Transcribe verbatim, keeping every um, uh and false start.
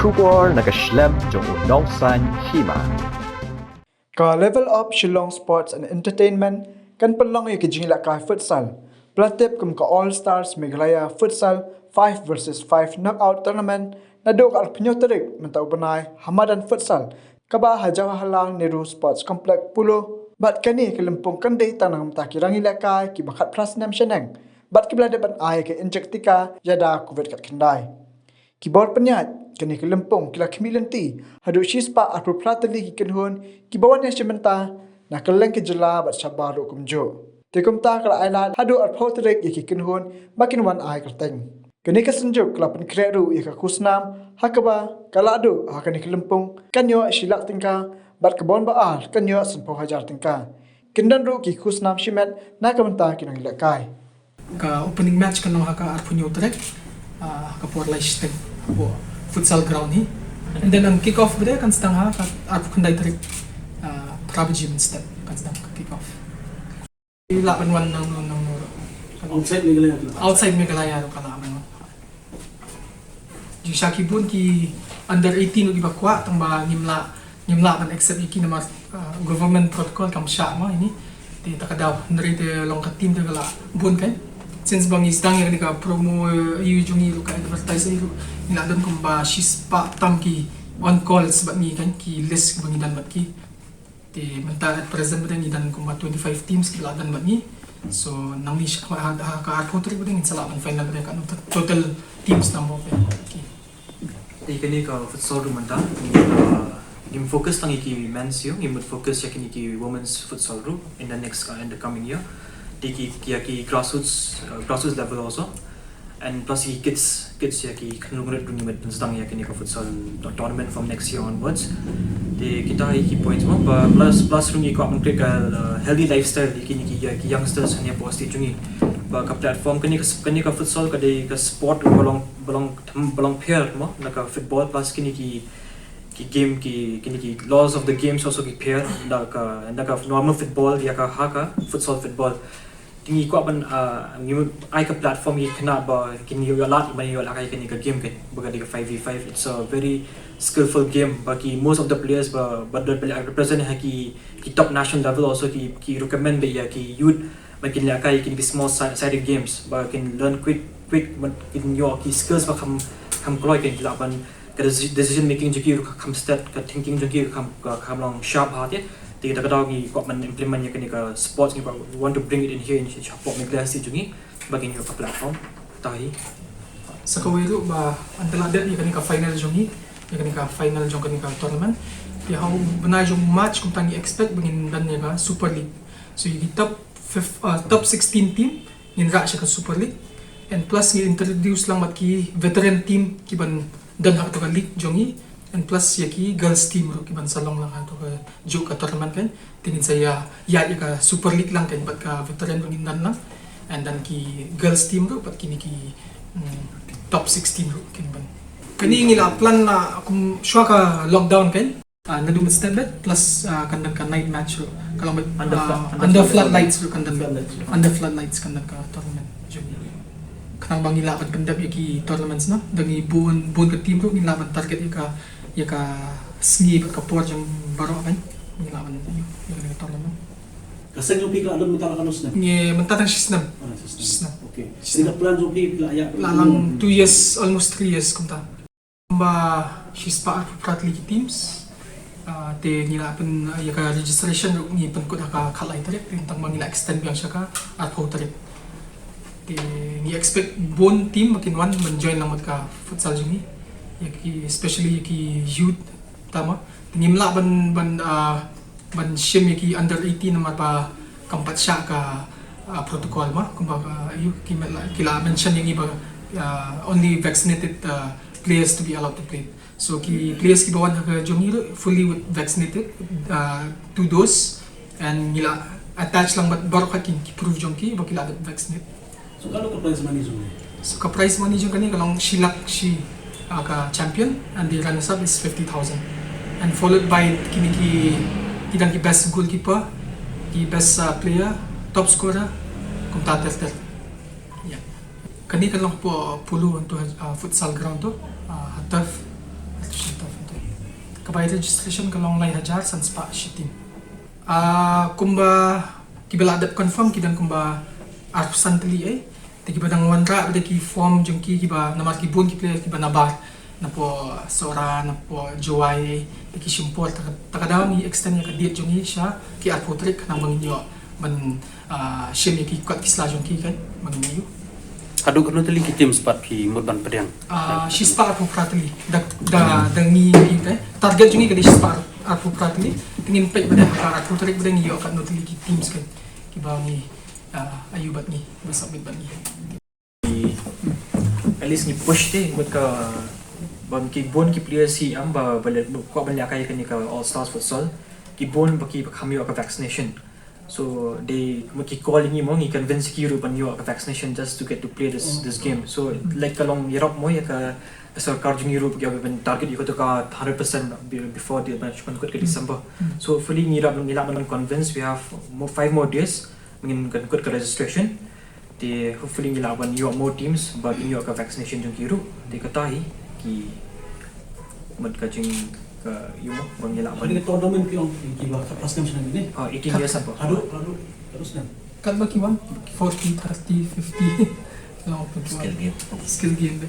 Khubor na ka shlem jong u Nongsaiñ Hima. Ka Level Up Shillong Sports and Entertainment kan pynlong ïa ka jingïalehkai futsal, ba la tip kum ka All Stars Meghalaya Futsal five versus five Knockout Tournament naduh ka arphew tarik mynta u bnai ha madan futsal kaba ha Jawaharlal Nehru Sports Complex Polo. Bad kane ka lympung kan dei tang na ka bynta ki rangïalehkai kiba khatphra snem shaneng bad kiba la dep ban ai ka injek tika ïada Covid khatkhyndai. Ki bor pynïaid kane ka lympung ki la khmih lynti haduh shispah arphew phra tylli ki kynhun kiba wan ïashim bynta na kylleng ka jylla bad shabar ruh kumjuh. Te kumta ka la ailad haduh arphew tarik ïa ki kynhun ba kin wan ai kyrteng. Kane ka synjuk ka la pynkhreh ruh ïa ka khusnam ha kaba ka la duh ha kane ka lympung kan ïoh shi lak tyngka bad ka bor ba ar kan ïoh sanphew hajar tyngka. Kin don ruh ki khusnam shimet na ka bynta ki nongïalehkai. Ka opening match kan long ha ka arphew hynñiew tarik, ah, ha ka por lai shiteng hapoh futsal ground hi. And then ang kick off bad kan sdang ha ka arphew khyndai tarik, ah, phra baje mynstep kan sdang ka kick off. Lah ban wan nangno nangno ruh. Outside Meghalaya ruh ka lah ban wan. Jingshisha ki bun ki under eighteen ruh kiba kwah tang ba ngim lah, ngim lah ban accept ïa ki namar, uh, government protocol kam shah ma ïa ni. Te ta ka daw hynrei te long ka team te ka lah bun kan. Since ba ngi sdang ïa kane ka promo, uh, ïa jong ngi ruh ka advertise ïa ruh ngi lah don kumba shispah tam ki on calls bad ngi kan, ki list ba ngi don bad ki. Te mynta at present bad ngi don kumba twenty-five teams ki lah don bad ngi. So nangne sha ha, ha, ha ka arphew tarik bad ngin sa lah ban final bad ka total teams number of. Okay. Te kane ka futsal ruh mynta ngi, uh, ngim focus tang ïa ki men's ïa, ngim focus ïa kine ki women's futsal ruh in the next, uh, in the coming year. Te ki, ki ïa ki grassroots, uh, grassroots level also. And plus ki kids, kids ïa ki khyndai phew ngut ruh ngi mut pynsdang ïa kine ka futsal tournament from next year onwards. Te kita hi ki points mo, ba plus, plus ruh ngi kwah ban create ka, uh, healthy lifestyle ïa kine ki, ïa ki youngsters hangne hapoh state jong ngi. Ba ka platform kane ka, kane ka futsal ka dei ka sport ba long, ba long, ba long pher mo na ka football plus kine ki, ki game ki, kine ki laws of the games also ki pher na ka, na ka normal football ïa ka ha ka futsal football. Te ngi kwah ban, ah, ngi ai ka platform ïa ki khynnah ba kin ïoh lad ban ïoh lad ïa kane ka game kan, ba ka dei ka five v five. It's a very skillful game ba ki most of the players ba, ba don ba represent ha ki, ki top national level also ki, ki recommend ba ïa ki youth ba kin lehkai ïa kine ki small si-, sided games ba kin learn quick, quick, ba kin ïoh ki skills ba kham, kham kloi, kin lah ban ka deci-, decision making jong ki ruh ka kham stet, ka thinking jong ki ruh ka kham, ka kham long sharp ha te. Te kita ka daw ngi kwah ban implement ïa kane ka sports, ngi kwah, we want to bring it in here in shapoh Meghalaya state jong ngi ba kin ïoh ka platform. Te hi. Sa kawei ruh ba ynda la dep ïa kane ka final jong ngi, ïa kane ka final jong kane ka tournament. Te ha u bnai jong March kumta ngi expect ba ngin don ïa ka Super League. So ïa ki top fif-, uh, top sixteen team ngin rah sha ka Super League. And plus ngi introduce lang bad ki veteran team ki ban don ha kato ka league jong ngi. And plus ïa ki girls team ruh ki ban sa long lang ha kato ka juh ka tournament kan. Te ngin sa ïa, ïa, ïa ka Super League lang kan bad ka veteran ruh ngin don lang. And then ki girls team ruh bad kine ki, mm, top sixteen ruh kin ban. Kane ngi la plan la kum shuwa ka lockdown kan. Ah, naduh mynstep bad plus, ah, kan don ka night match ruh. Ka long bad, under fla-, ah, under under floodlights ruh kan don. Floodlights ruh. Under floodlights kan don ka tournament. Jong ngi. Khnang ba ngi lah ban pyndep ïa ki tournaments na. Da ngi bun, bun ka team ruh ngi lah ban target ïa ka, ïa ka sngi bad ka por jong baroh kan. Ngi lah ban ïa, ïa ka tournament. Ka seng jong phi ka la don mynta la katno snem? Ngi mynta tang shi snem. Ah, shi snem. Shi snem. Okay. Shi snem. Te ka plan jong phi phi la ïa. La lang two years, almost three years kumta. Kumba shispah arphew phra tylli ki teams. Ah, te ngi la pyn, ïa ka registration ruh ngi pynkut ha ka khatlai tarik, te tang ba ngi la extend biang sha ka arphew tarik. Te ngi expect bun team ba kin wan ban join lang bad ka futsal jong ngi. Ïa ki, especially ïa ki youth tama. Te ngim lah ban, ban, ah, ban shim ïa ki under eighteen namar ba kam pat shah ka, ah, protocol ma, kumba, ah, ïa ki met la, ki la mention ïa ngi ba, ah, only vaccinated, ah, players to be allowed to play. So ki players kiba wan ha ka jong ngi ruh fully with vaccinated, ah, two dose, and ngi la attach lang bad baroh khat ki, ki proof jong ki ba ki la dep vaccinate. So katno ka prize money jong ngi? So ka prize money jong kane ka long shi lak shi, ah, ka champion, and the runners up is fifty thousand. And followed by kine ki, ki dang ki best goalkeeper, ki best, ah, player, top scorer, kumta ter ter. Ya. Kane ka long hapoh Polo, onto, ah, futsal ground to, ah, ha turf. Bai registration ka long lai hajar san spah shitin. Ah, kumba kiba la dep confirm ki dang kumba arphew san tylli, eh. Te kiba dang wanrah da ki form jong ki kiba namar ki bun ki player kiba nabar napoh Sohra, napoh Jowai, te ki shim por. Ta ka, ta ka daw ngi extend ïa ka date jong ngi sha ki arphew tarik khnang ba ngin ïoh ban, ah, shim ïa ki kot ki sla jong ki kan ba ngin ïoh. Haduh katno tylli ki teams pat phi mut ban pdiang? Ah, shispah arphew phra tylli. Da, da, da ngi ngi te. Target jong ngi ka dei shispah arphew phra tylli. Te ngin peit ba dei ha ka arphew tarik ba dei ngi ïoh katno tylli ki teams kan. Kiba ngi, ah, ïoh bad ngi, ba submit bad ngi. At least ngi push te mut ka ba ki bun ki players hi am ba, ba leh, ba kwah ban leh kai kane ka All Stars Futsal. Ki bun ba ki ba kham ïoh ka vaccination. So they mut ki call ngi mo, ngi convince ki ruh ban ïoh ka vaccination just to get to play this, this game. So like ka long ïarap mo ïa ka, ka sorkar jong ngi ruh ba ki ban target ïa ka to ka hundred percent be-, before the match ban kut ka December. So hopefully ngi lah, ngi lah ban convince, we have more, five more days ngin kan kut ka registration. Te hopefully ngi lah ban ïoh more teams ba kin ïoh ka vaccination jong ki ruh. Te kata hi ki mut ka jing ka ïoh mo ba ngi lah ban. Ini tournament ki ong ki ba ka pas kam shnam ini. Ah, eighteen years and above. Haduh, haduh, haduh shnam. Kat ba ki wan forty, thirty, fifty. Long open. Skill game. Skill game.